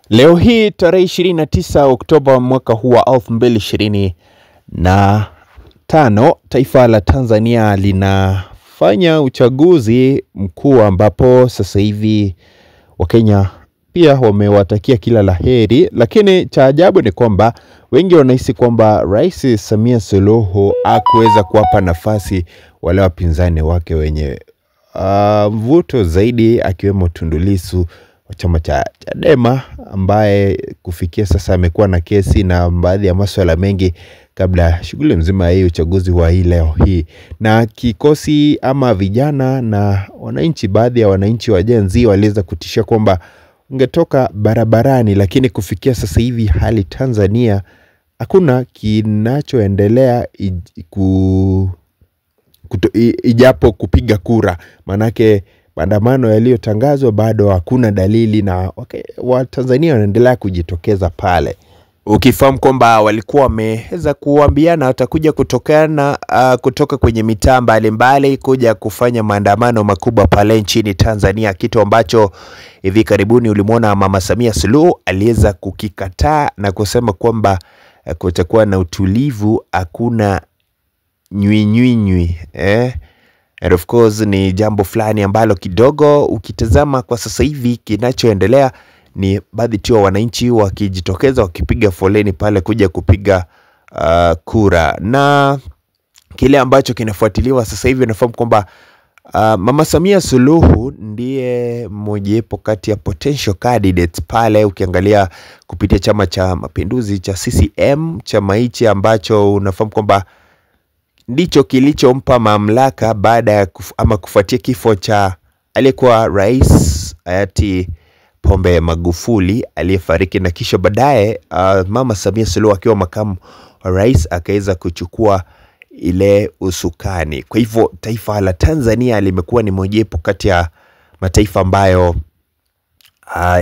Leo hii tarehe 29 Oktoba mwaka huu wa 2025, taifa la Tanzania linafanya uchaguzi mkuu ambapo sasa hivi Wakenya pia wamewatakia kila laheri, lakini cha ajabu ni kwamba wengi wanahisi kwamba Rais Samia Suluhu hakuweza kuwapa nafasi wale wapinzani wake wenye mvuto zaidi, akiwemo Tundu Lissu wa chama cha Chadema ambaye kufikia sasa amekuwa na kesi na baadhi ya masuala mengi kabla shughuli mzima hii uchaguzi wa hii leo hii. Na kikosi ama vijana na wananchi, baadhi ya wananchi wa Gen Z waliweza kutishia kwamba ungetoka barabarani, lakini kufikia sasa hivi hali Tanzania hakuna kinachoendelea ijapo kupiga kura, manake maandamano yaliyotangazwa bado hakuna dalili na Watanzania wanaendelea kujitokeza pale, ukifahamu kwamba walikuwa wameweza kuambiana watakuja kutokana kutoka kwenye mitaa mbalimbali kuja kufanya maandamano makubwa pale nchini Tanzania, kitu ambacho hivi karibuni ulimwona Mama Samia Suluhu aliweza kukikataa na kusema kwamba kutakuwa na utulivu, hakuna nywinywinywi. And of course ni jambo fulani ambalo kidogo ukitazama kwa sasa hivi kinachoendelea ni baadhi tu ya wananchi wakijitokeza wakipiga foleni pale kuja kupiga kura. Na kile ambacho kinafuatiliwa sasa hivi, unafahamu kwamba Mama Samia Suluhu ndiye mmojawapo kati ya potential candidates pale, ukiangalia kupitia Chama cha Mapinduzi cha CCM, chama hichi ambacho unafahamu kwamba ndicho kilichompa mamlaka baada ya ama kufuatia kifo cha aliyekuwa rais hayati Pombe Magufuli aliyefariki, na kisha baadaye Mama Samia Suluhu akiwa makamu wa rais akaweza kuchukua ile usukani. Kwa hivyo taifa la Tanzania limekuwa ni mojawapo kati ya mataifa ambayo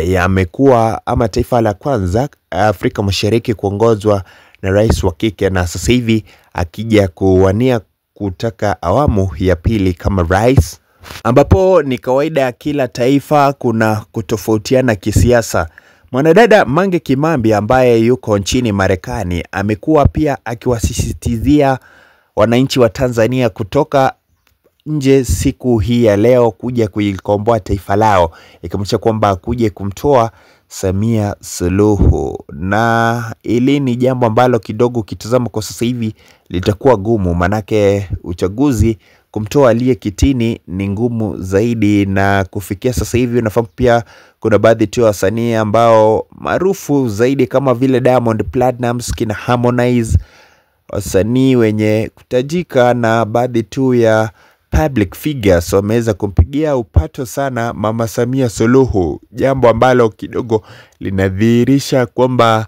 yamekuwa ama taifa la kwanza Afrika Mashariki kuongozwa na rais wa kike, na sasa hivi akija kuwania kutaka awamu ya pili kama rais, ambapo ni kawaida ya kila taifa kuna kutofautiana kisiasa. Mwanadada Mange Kimambi ambaye yuko nchini Marekani amekuwa pia akiwasisitizia wananchi wa Tanzania kutoka nje siku hii ya leo kuja kuikomboa taifa lao, ikimaanisha kwamba kuja kumtoa Samia Suluhu. Na ili ni jambo ambalo kidogo ukitazama kwa sasa hivi litakuwa gumu, manake uchaguzi kumtoa aliye kitini ni ngumu zaidi. Na kufikia sasa hivi unafahamu pia kuna baadhi tu ya wasanii ambao maarufu zaidi kama vile Diamond Platnumz, kina Harmonize, wasanii wenye kutajika na baadhi tu ya public figures wameweza kumpigia upato sana Mama Samia Suluhu, jambo ambalo kidogo linadhihirisha kwamba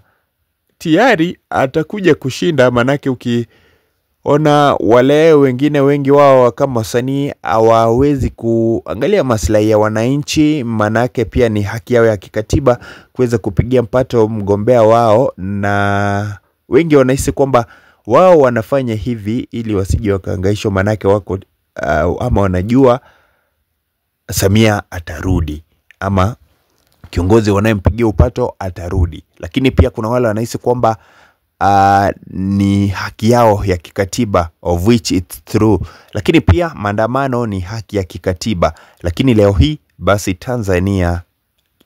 tayari atakuja kushinda, manake ukiona wale wengine wengi wao kama wasanii hawawezi kuangalia maslahi ya wananchi, manake pia ni haki yao ya kikatiba kuweza kupigia mpato mgombea wao, na wengi wanahisi kwamba wao wanafanya hivi ili wasije wakahangaishwa, manake wako ama wanajua Samia atarudi ama kiongozi wanayempigia upato atarudi. Lakini pia kuna wale wanahisi kwamba ni haki yao ya kikatiba, of which it's true. Lakini pia maandamano ni haki ya kikatiba. Lakini leo hii basi Tanzania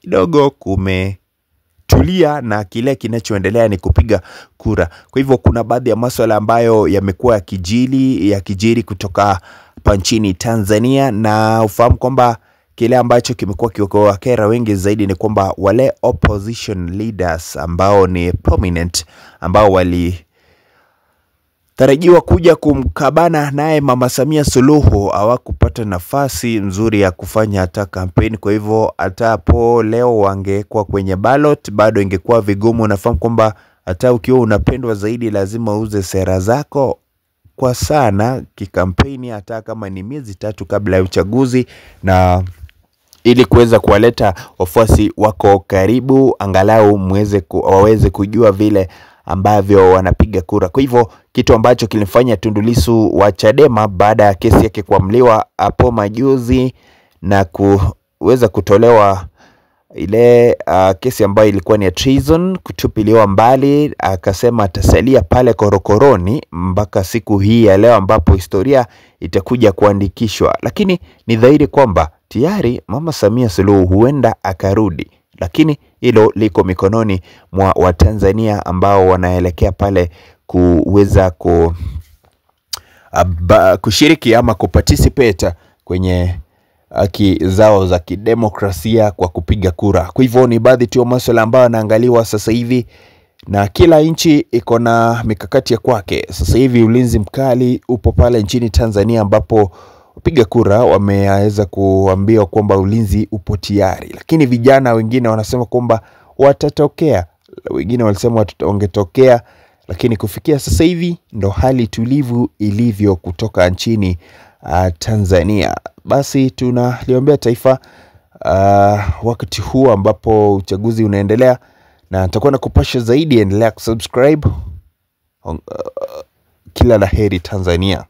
kidogo kumetulia na kile kinachoendelea ni kupiga kura. Kwa hivyo kuna baadhi ya masuala ambayo yamekuwa yakijiri kutoka hapa nchini Tanzania, na ufahamu kwamba kile ambacho kimekuwa kikiwakera wengi zaidi ni kwamba wale opposition leaders ambao ni prominent, ambao walitarajiwa kuja kumkabana naye Mama Samia Suluhu hawakupata nafasi nzuri ya kufanya hata kampeni. Kwa hivyo hata hapo leo wangekuwa kwenye ballot bado ingekuwa vigumu. Nafahamu kwamba hata ukiwa unapendwa zaidi lazima uuze sera zako kwa sana kikampeni, hata kama ni miezi 3 kabla ya uchaguzi, na ili kuweza kuwaleta wafuasi wako karibu, angalau waweze kujua vile ambavyo wanapiga kura. Kwa hivyo kitu ambacho kilimfanya Tundu Lissu wa Chadema baada ya kesi yake kuamliwa hapo majuzi na kuweza kutolewa ile kesi ambayo ilikuwa ni ya treason kutupiliwa mbali, akasema atasalia pale korokoroni mpaka siku hii ya leo ambapo historia itakuja kuandikishwa. Lakini ni dhahiri kwamba tayari Mama Samia Suluhu huenda akarudi, lakini hilo liko mikononi mwa Watanzania ambao wanaelekea pale kuweza kushiriki ama kuparticipate kwenye haki zao za kidemokrasia kwa kupiga kura. Kwa hivyo ni baadhi tu ya masuala ambayo yanaangaliwa sasa hivi, na kila nchi iko na mikakati ya kwake. Sasa hivi ulinzi mkali upo pale nchini Tanzania, ambapo wapiga kura wameweza kuambiwa kwamba ulinzi upo tayari, lakini vijana wengine wanasema kwamba watatokea, wengine walisema wangetokea, lakini kufikia sasa hivi ndo hali tulivu ilivyo kutoka nchini Tanzania. Basi tunaliombea taifa wakati huu ambapo uchaguzi unaendelea, na nitakuwa na kupasha zaidi. Endelea kusubscribe. Kila la heri Tanzania.